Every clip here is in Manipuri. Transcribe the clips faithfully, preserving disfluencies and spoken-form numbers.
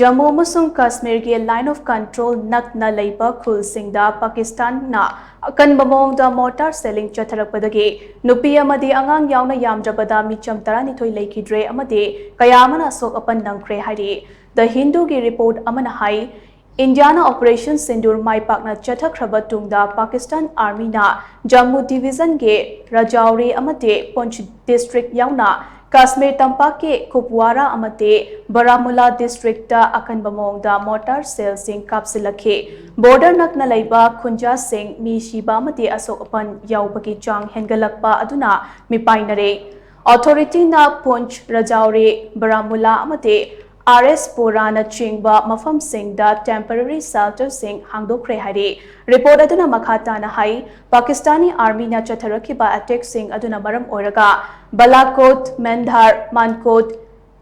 ꯖꯝꯃꯨ ꯑꯃꯁꯨꯡ ꯀꯥꯁꯃꯤꯔꯒꯤ Line of Control ꯅꯛꯅ ꯂꯩꯕ ꯈꯨꯜꯁꯤꯡꯗ ꯄꯥꯀꯤꯁꯇꯥꯟꯅ ꯑꯀꯟꯕ ꯃꯑꯣꯡꯗ mortar shelling ꯆꯠꯊꯔꯛꯄꯗꯒꯤ ꯅꯨꯄꯤ ꯑꯃꯗꯤ ꯑꯉꯥꯡ ꯌꯥꯎꯅ ꯌꯥꯝꯗ꯭ꯔꯕꯗ ꯃꯤꯆꯝ ꯇꯔꯥꯅꯤꯊꯣꯏ ꯂꯩꯈꯤꯗ꯭ꯔꯦ ꯑꯃꯗꯤ ꯀꯌꯥ ꯑꯃꯅ ꯑꯁꯣꯛ ꯑꯄꯟ ꯅꯪꯈ꯭ꯔꯦ ꯍꯥꯏꯔꯤ꯫ The Hinduꯒꯤ report ꯑꯃꯅ ꯍꯥꯏ, ꯏꯟꯗꯤꯌꯥꯅ Operation Sindoor ꯃꯥꯏ ꯄꯥꯛꯅ ꯆꯠꯊꯈ꯭ꯔꯕ ꯇꯨꯡꯗ ꯄꯥꯀꯤꯁꯇꯥꯟ Armyꯅ ꯖꯝꯃꯨ Divisionꯒꯤ ꯔꯥꯖꯧꯔꯤ ꯑꯃꯗꯤ ꯄꯨꯟꯆ district ꯌꯥꯎꯅ ꯀꯥꯁꯃꯤꯔ ꯇꯝꯄꯥꯛꯀꯤ ꯀꯨꯞꯋꯥꯔꯥ ꯑꯃꯗꯤ ꯕꯥꯔꯥꯃꯨꯂꯥ districtꯇ ꯑꯀꯟꯕ ꯃꯑꯣꯡꯗ mortar shellꯁꯤꯡ ꯀꯥꯞꯁꯤꯜꯂꯛꯈꯤ꯫ Border ꯅꯛꯅ ꯂꯩꯕ ꯈꯨꯟꯖꯥꯁꯤꯡ ꯃꯤ ꯁꯤꯕ ꯑꯃꯗꯤ ꯑꯁꯣꯛ ꯑꯄꯟ ꯌꯥꯎꯕꯒꯤ ꯆꯥꯡ ꯍꯦꯟꯒꯠꯂꯛꯄ ꯑꯗꯨꯅ ꯃꯤꯄꯥꯏꯅꯔꯦ꯫ Authorityꯅ ꯄꯨꯟꯆ, ꯔꯥꯖꯧꯔꯤ, ꯕꯥꯔꯥꯃꯨꯂꯥ ꯑꯃꯗꯤ ꯑꯥꯔ ꯑꯦꯁ ꯄꯣꯔꯥꯅꯆꯤꯡꯕ ꯃꯐꯝꯁꯤꯡꯗ temporary shelterꯁꯤꯡ ꯍꯥꯡꯗꯣꯛꯈ꯭ꯔꯦ ꯍꯥꯏꯔꯤ꯫ Report ꯑꯗꯨꯅ ꯃꯈꯥ ꯇꯥꯅ ꯍꯥꯏ, ꯄꯥꯀꯤꯁꯇꯥꯅꯤ Armyꯅ ꯆꯠꯊꯔꯛꯈꯤꯕ attackꯁꯤꯡ ꯑꯗꯨꯅ ꯃꯔꯝ ꯑꯣꯏꯔꯒ ꯕꯥꯂꯥꯀꯣꯠ, ꯃꯦꯟꯙꯥꯔ, ꯃꯥꯟꯀꯣꯠ,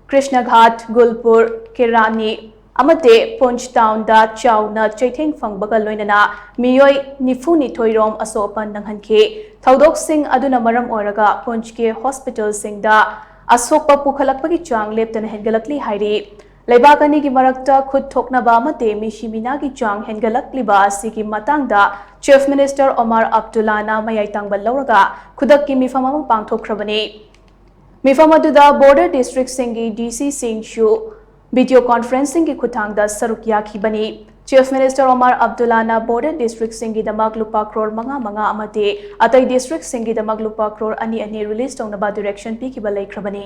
ꯀ꯭ꯔꯤꯁꯅꯒꯥꯠ, ꯒꯨꯜꯄꯨꯔ, ꯀꯤꯔꯥꯅꯤ ꯑꯃꯗꯤ ꯄꯨꯟꯆ townꯗ ꯆꯥꯎꯅ ꯆꯩꯊꯦꯡ ꯐꯪꯕꯒ ꯂꯣꯏꯅꯅ ꯃꯤꯑꯣꯏ ꯅꯤꯐꯨ ꯅꯤꯊꯣꯏ ꯔꯣꯝ ꯑꯁꯣꯛ ꯑꯄꯟ ꯅꯪꯍꯟꯈꯤ꯫ ꯊꯧꯗꯣꯛꯁꯤꯡ ꯑꯗꯨꯅ ꯃꯔꯝ ꯑꯣꯏꯔꯒ ꯄꯨꯟꯆꯀꯤ hospitalꯁꯤꯡꯗ ꯑꯁꯣꯛꯄ ꯄꯨꯈꯠꯂꯛꯄꯒꯤ ꯆꯥꯡ ꯂꯦꯞꯇꯅ ꯍꯦꯟꯒꯠꯂꯛꯂꯤ ꯍꯥꯏꯔꯤ꯫ ꯂꯩꯕꯥꯛ ꯑꯅꯤꯒꯤ ꯃꯔꯛꯇ ꯈꯨꯠ ꯊꯣꯛꯅꯕ ꯑꯃꯗꯤ ꯃꯤꯁꯤ ꯃꯤꯅꯥꯒꯤ ꯆꯥꯡ ꯍꯦꯟꯒꯠꯂꯛꯂꯤꯕ ꯑꯁꯤꯒꯤ ꯃꯇꯥꯡꯗ Chief Minister Omar Abdullahꯅ ꯃꯌꯥꯏ ꯇꯥꯡꯕ ꯂꯧꯔꯒ ꯈꯨꯗꯛꯀꯤ ꯃꯤꯐꯝ ꯑꯃ ꯄꯥꯡꯊꯣꯛꯈ꯭ꯔꯕꯅꯤ꯫ ꯃꯤꯐꯝ ꯑꯗꯨꯗ border districtꯁꯤꯡꯒꯤ DCꯁꯤꯡꯁꯨ video conferencingꯒꯤ ꯈꯨꯠꯊꯥꯡꯗ ꯁꯔꯨꯛ ꯌꯥꯈꯤꯕꯅꯤ꯫ Chief Minister Omar Abdullahꯅ border districtꯁꯤꯡꯒꯤꯗꯃꯛ ꯂꯨꯄꯥ ꯀ꯭ꯔꯣꯔ ꯃꯉꯥ ꯃꯉꯥ ꯑꯃꯗꯤ ꯑꯇꯩ districtꯁꯤꯡꯒꯤꯗꯃꯛ ꯂꯨꯄꯥ ꯀ꯭ꯔꯣꯔ ꯑꯅꯤ ꯑꯅꯤ release ꯇꯧꯅꯕ direction ꯄꯤꯈꯤꯕ ꯂꯩꯈ꯭ꯔꯕꯅꯤ꯫